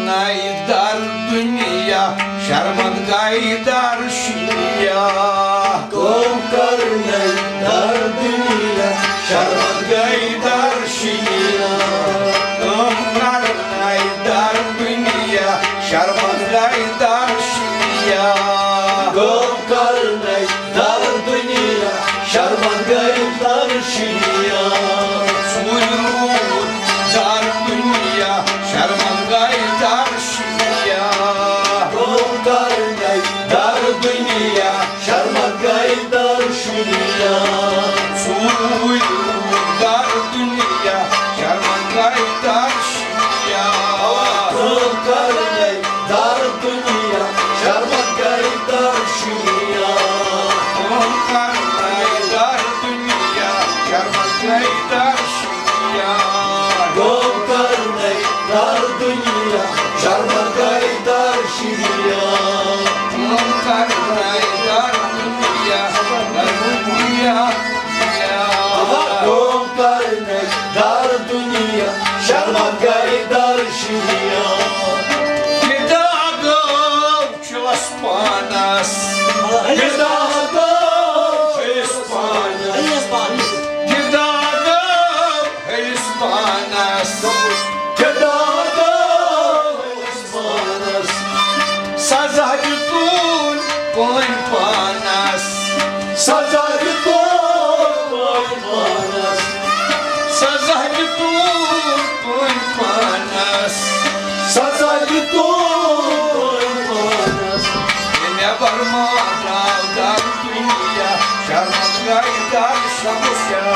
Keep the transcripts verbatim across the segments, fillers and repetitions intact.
نَے در دُنیا، شرمندگاہی در شِنیا۔ کٲم کَرنَے در دُنیا، شرمندگاہی در شِنیا۔ کٲم کَرنَے در دُنیا، شرمندگاہی در شِنیا۔ کٲم کَرنَے در دُنیا، شرمندگاہی در شِنیا۔ سوٗرۍ روٗد در دُنیا، شرمندگاہی در شِنیا۔ کٲم کَرنَے در دُنیا، شرمندگاہی در شِنیا۔ سوٗرۍ روٗد در دُنیا، شرمندگاہی در شِنیا۔ کٲم کَرنَے در دُنیا، شرمندگاہی در شِنیا۔ کٲم کَرنَے در دُنیا، شرمندگاہی در شِنیا۔ کٲم کَرنَے در دُنیا، شرمندگاہی در شِنیا۔ کٲم کَرنَے در دُنیا، در دُنیا۔ کٲم کَرنَے در دُنیا، شرمندگاہی در شِنیا۔ فدا گوٚو چھُس پانَس۔ فدا گوٚو چھُس پانَس۔ فدا گوٚو چھُس پانَس۔ فدا گوٚو پانَس۔ سزا دیُتُن پٲنۍ پانَس۔ سزا دیُتُن پٲنۍ پانَس۔ سزا دیُتُن پٲنۍ پانَس۔ سزا دیُتُن پٲنۍ پانَس۔ ییٚلہِ نٮ۪بر ما درٛاو در دُنیا، شرمندگاہی در شِنیا۔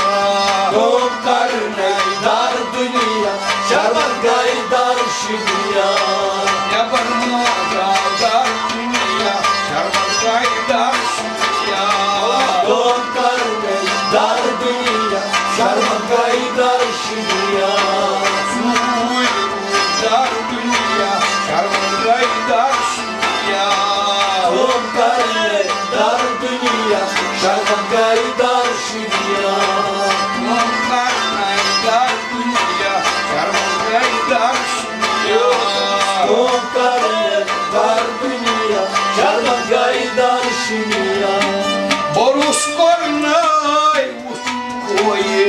کٲم کَرنَے در دُنیا، شرمندگاہی در شِنیا۔ نٮ۪بر ما درٛاو در دُنیا، شرمندگاہی در شِنیا۔ کٲم کَرنَے در دُنیا، شرمندگاہی در شِنیا۔ سوٗرۍ روٗد در دُنیا، شرمندگاہی در شِنیا۔ کٲم کَرنَے در دُنیا، شرمندگاہی در شِنیا۔ کٲم کَرنَے در دُنیا، شرمندگاہی در شِنیا۔ کٲم کَرنَے در دُنیا، شرمندگاہی در شِنیا۔ بروسہٕ کوٚرنَے وُچھ کویے۔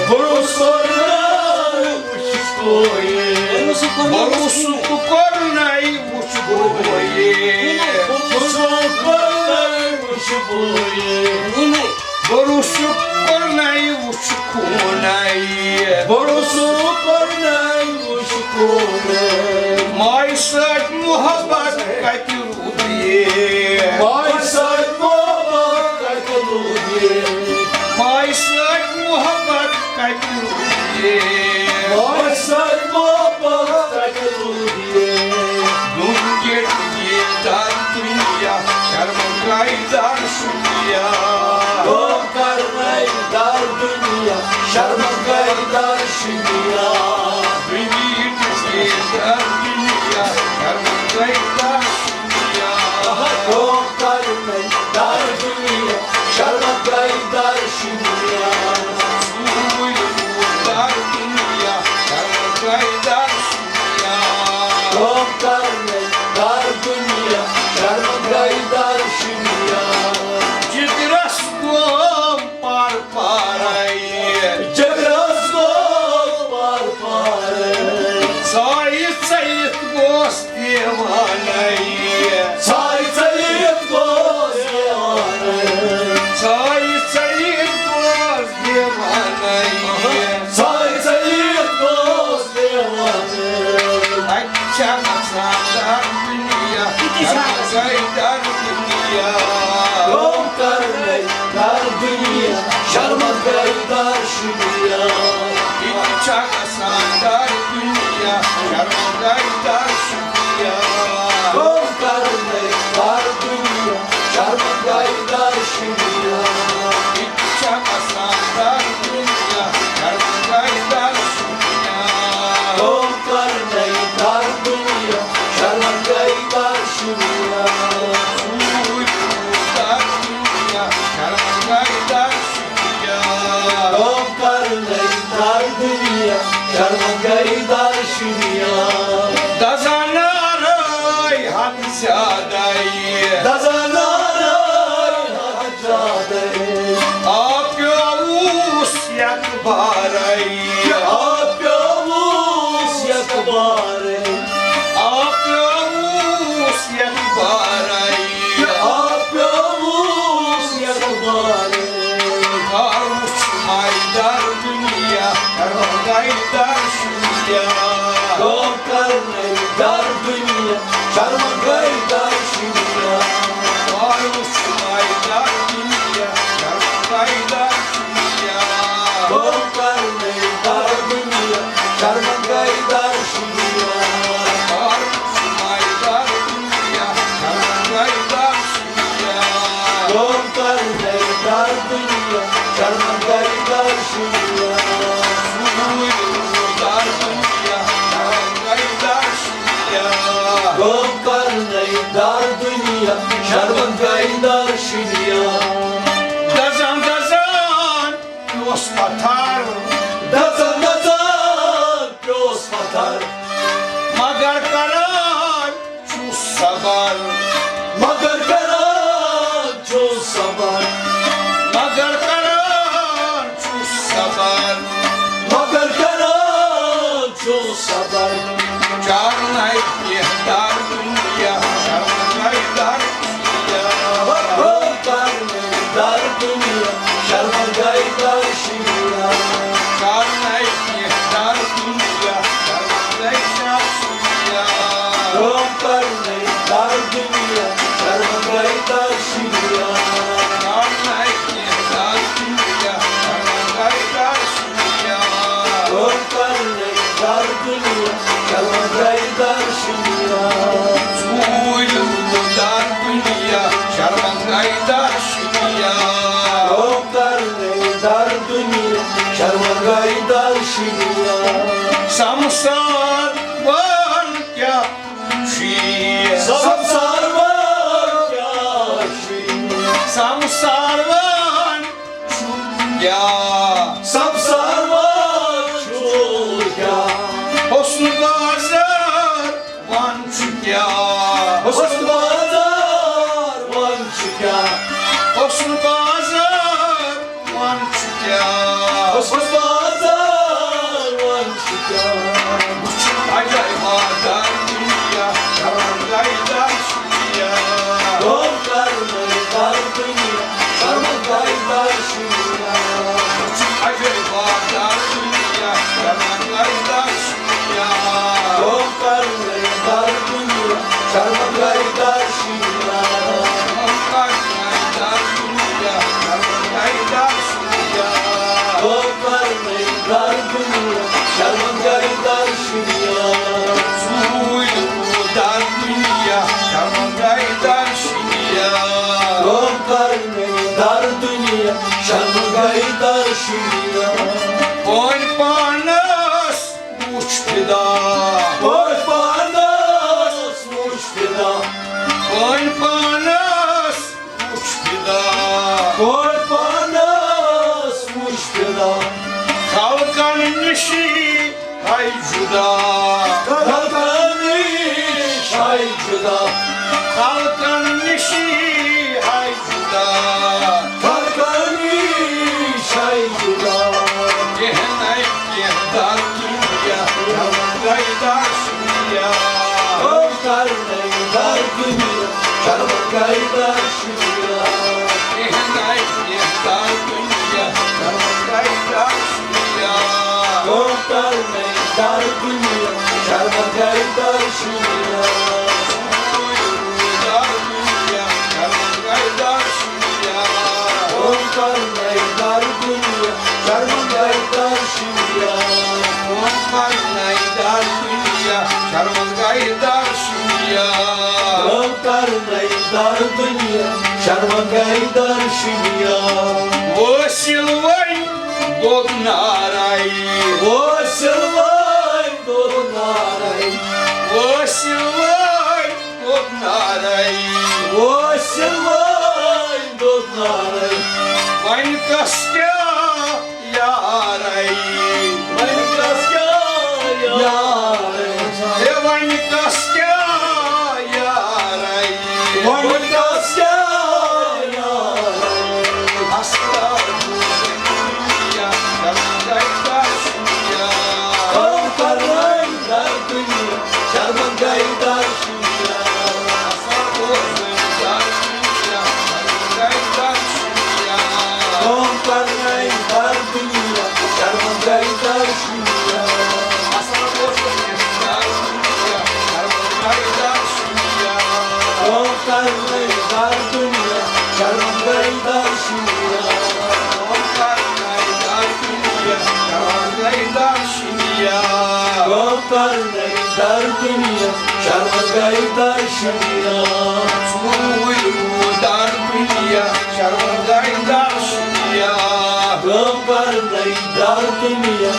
بروسہٕ کوٚرنَے وُچھ کویے۔ بروسہٕ کوٚرنَے وُچھ کویے۔ بروسہٕ کوٚرنَے وُچھ کویے۔ بروسہٕ کوٚرنَے وُچھ کوٗنَے۔ بروسہٕ کوٚرنَے وُچھ کوٗنَے۔ ماے سۭتۍ محبت کَتہِ روٗدے؟ ماے سۭتۍ محبت کَتہِ روٗدے؟ ماے سۭتۍ محبت کَتہِ روٗدے؟ ماے سۭتۍ محبت کَتہِ روٗدے؟ دُنیا، دُنیا، در دُنیا، شرمندگاہی در شِنیا۔ کٲم کَرنَے در دُنیا، شرمندگاہی در شِنیا۔ دُنیا، دُنیا، در دُنیا، شرمندگاہی در شِنیا۔ کٲم کَرنَے در دُنیا، شرمندگاہی در شِنیا۔ سوٗرۍ روٗد در دُنیا، شرمندگاہی در شِنیا۔ کٲم کَرنَے در دُنیا، شرمندگاہی در شِنیا۔ جِگرَس گوٚو پار پارے۔ جِگرَس گوٚو پار پارے۔ ژایہِ ژٔلِتھ گوس دیوانَے۔ ژایہِ ژٔلِتھ گوس دیوانَے۔ ژایہِ ژٔلِتھ گوس دیوانَے۔ ژایہِ ژٔلِتھ گوس دیوانَے۔ اَتہِ چھا گژھان در دُنیا، یہِ تہِ چھا گژھان۔ شرمندگاہی در دُنیا۔ کٲم کَرنَے در دُنیا، شرمندگاہی در شِنیا۔ یہِ تہِ چھا گژھان در دُنیا، شرمندگاہی در شِنیا۔ کٲم کَرنَے در دُنیا، شرمندگاہی در شِنیا۔ یہِ تہِ چھا گژھان در دُنیا، شرمندگاہی در شِنیا۔ کٲم کَرنَے در دُنیا، شرمندگاہی در شِنیا۔ سوٗرۍ روٗد در دُنیا، شرمندگاہی در شِنیا۔ کٲم کَرنَے در دُنیا، شرمندگاہی در شِنیا۔ دَزان بارے، آ پیوٚوُس یَتھ بارے، آ پیوٚوُس یَتھ بارے، آ پیوٚوُس یَتھ بارے۔ کر وُچھ مَے در دُنیا، کر وُچھ مَے در شُنیا۔ کٲم کرنے در دُنیا، شرمن گٔے در شُنیا۔ کر وُچھ مَے در دُنیا، شرمن گٔے در شُنیا۔ کٲم کرنے در دُنیا، شرمن گٔے در شُنیا۔ کر وُچھ مَے در دُنیا، شرمن گٔے در شُنیا۔ کٲم کرنے در دُنیا، شرمن گٔے در شُنیا۔ سوٗرۍ در دُنیا، شرمن گٔے در شُنیا۔ کٲم کرنے در دُنیا، شرمن گٔے در شُنیا۔ دزان دزان پیوس پتھر، دزان دزان پیوس پتھر۔ مگر کران چھُس صبر، مگر کران چھُس صبر۔ مگر کران چھُس صبر، مگر کران چھُس صبر۔ چارنَے کینٛہہ در دُنیا، شرمن گٔے در شُنیا۔ کٲم کرنے در دُنیا، شرمن گٔے در شُنیا۔ کارنَے کینٛہہ در دُنیا، شرمن گٔے در شُنیا۔ کٲم کرنے در دُنیا، شرمن گٔے در شُنیا۔ کارنَے کینٛہہ در دُنیا، شرمن گٔے در شُنیا۔ کٲم کرنے در دُنیا، شرمن گٔے در شُنیا۔ ژوٗرۍ در دُنیا، شرمن گٔے در شُنیا۔ کٲم کرنے در دُنیا، شرمن گٔے در شُنیا۔ سمسار وان کیٛاہ چھُ یہِ؟ سمسار وان کیٛاہ چھُ یہِ؟ سمسار وان چھُ کیٛاہ؟ سمسار وان چھُ کیٛاہ؟ حسن بازار وان چھُ کیٛاہ؟ حسن بازار وان چھُ کیٛاہ؟ حسن بازار وان چھُ کیٛاہ؟ حسن بازار وان چھُ کیٛاہ؟ وٕچھ عجٲیبہ در دُنیا، شرمن گٔے در شُنیا۔ کٲم کرنے در دُنیا، شرمن گٔے در شُنیا۔ وٕچھ عجٲیبہ در دُنیا، شرمن گٔے در شُنیا۔ کٲم کرنے در دُنیا، شرمن گٔے در شُنیا۔ کٲم کرنے در دُنیا، شرمن گٔے در شُنیا۔ کٲم کرنے در دُنیا، شرمن گٔے در شُنیا۔ ژوٗرۍ در دُنیا، شرمن گٔے در شُنیا۔ کٲم کرنے در دُنیا، شرمن گٔے در شُنیا۔ پٲنۍ پانس وُچھ فدا۔ پٲنۍ پانس وُچھ فدا۔ پٲنۍ پانس وُچھ فدا۔ پٲنۍ پانس وُچھ فدا۔ خلقن نِشی ہے جُدا۔ خلقن نِش ہے جُدا۔ خلقن نِشی ہے جُدا۔ خلقن نِش ہے جُدا۔ کینٛہہ نَے کینٛہہ در دُنیا، شرمن گٔے در شُنیا۔ کٲم کرنے در دُنیا، شرمن گٔے در شُنیا۔ کینٛہہ نَے کینٛہہ در دُنیا، شرمن گٔے در شُنیا۔ کٲم کرنے در دُنیا، شرمن گٔے در شُنیا۔ در دُنیا، شرمن گٔے در شُنیا۔ کٲم کرنے در دُنیا، شرمن گٔے در شُنیا۔ کٲم کرنے در دُنیا، شرمن گٔے در شُنیا۔ کٲم کرنے در دُنیا، شرمن گٔے در شُنیا۔ وٲصِل وۄنۍ دوٚد نارے۔ وٲصِل وۄنۍ دوٚد نارے۔ وٲصِل وۄنۍ دوٚد نارے۔ وٲصِل وۄنۍ دوٚد نارے۔ وۄنۍ کس کیٛاہ یارے۔ وۄنۍ کس کیٛاہ یارے۔ ہے وۄنۍ کس کیٛاہ یارے۔ وۄنۍ کس کیٛاہ یارے۔ اصل دُنیا، کٲم کرنَے در دُنیا، شرم گٔے در شُنیا۔ کٲم کرنَے در دُنیا، شرم گٔے در شُنیا۔ کٲم کرنَے در دُنیا، شرم گٔے در شُنیا۔ ژوٗرِ روٗد در دُنیا، شرم گٔے در شُنیا۔ کٲم کرنَے در دُنیا،